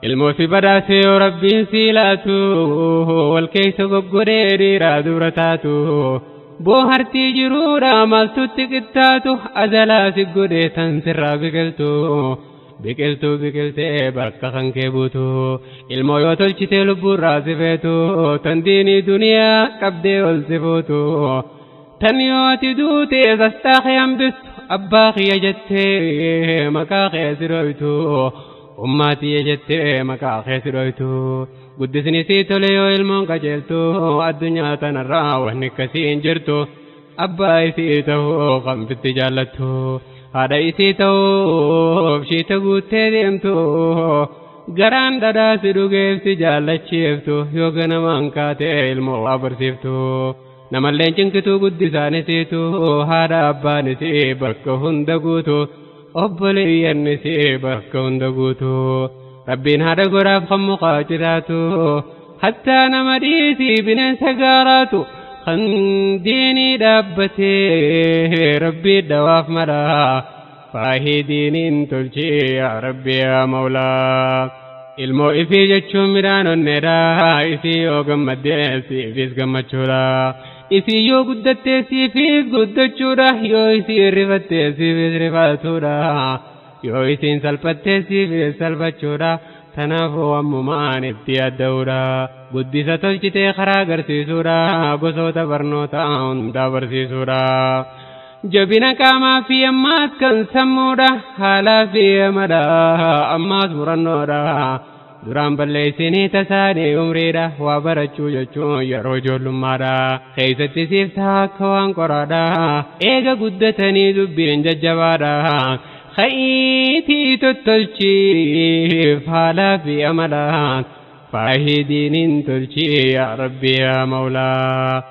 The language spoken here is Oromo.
Ilmoo si badhaase yoo Rabbiin si laatu, wal keessa goggodhee dhiiraa dura taatu. Boohartii jiruudha maaltutti qixxaatu, azalaa si godhee tan sirraa biqiltu. Biqiltuu biqiltee bakka kan kee buutu, ilmoo yoo tolchitee lubbuurraa si feetu, tan diinii duniyaa qabdee ol si fuutu. Tan yoo ati duute sastaa kee hambistu, abbaa kiyya jettee maqaa kee si dhoytu. Ummaa tiyya jettee maqaa kee si dhoytu. Guddisni sii tole yoo ilmoon qajeeltu, addunyaa tanarraa wanni akkasii hin jirtu. Abbaa isii ta'uu kan fitti jaallattu. Haadha isii ta'uuf shiita guuttee deemtu. Garaan dhadhaa si dhugeef si jaallachiiftu, yoo ganamaan kaatee ilmoo waa barsiiftu. Namalleen cinqituu guddisaan isiitu, haadha abbaan isii bakka hunda guutu. Obboleeyyan isii bakka hunda guutu. Rabbiin haadha goraaf kan mukaa jiraatu. Hattaa nama dhiisii bineensa gaaraatu. Kan diinii dhaabbatee Rabbii dhawaaf mala. Faahii diiniin tolchii yaa Rabbi yaa Mawlaa. Ilmoo ifii jechuun midhaan onneedha. Isii yoo gammaddee siifis gammachuudha. Isii yoo guddattee siifis guddachuudha. Yoo isii rifattee siifis rifatuudha. Yoo isiin salphattee siifis salphachuudha. Tanaafuu ammumaan itti adda'uudha. Guddisa tolchitee karaa agarsiisuudha. Gosoota barnootaa hundaa barsiisuudha. Jabina qaamaa fi ammaas kan sammuudha. Haalaa fi amala ammaas murannoodha. Duraan balleessinii tasaanii umriidha. Waa barachuu jechuun yeroo ijoollummaadha. Keessatti siif ta'a akka waan qoraadha. Eega guddatanii dubbiin jajjabaadha. Ka'iitii tottolchiif haalaa fi amala. Faahii diiniin tolchii yaa Rabbi yaa Mawlaa.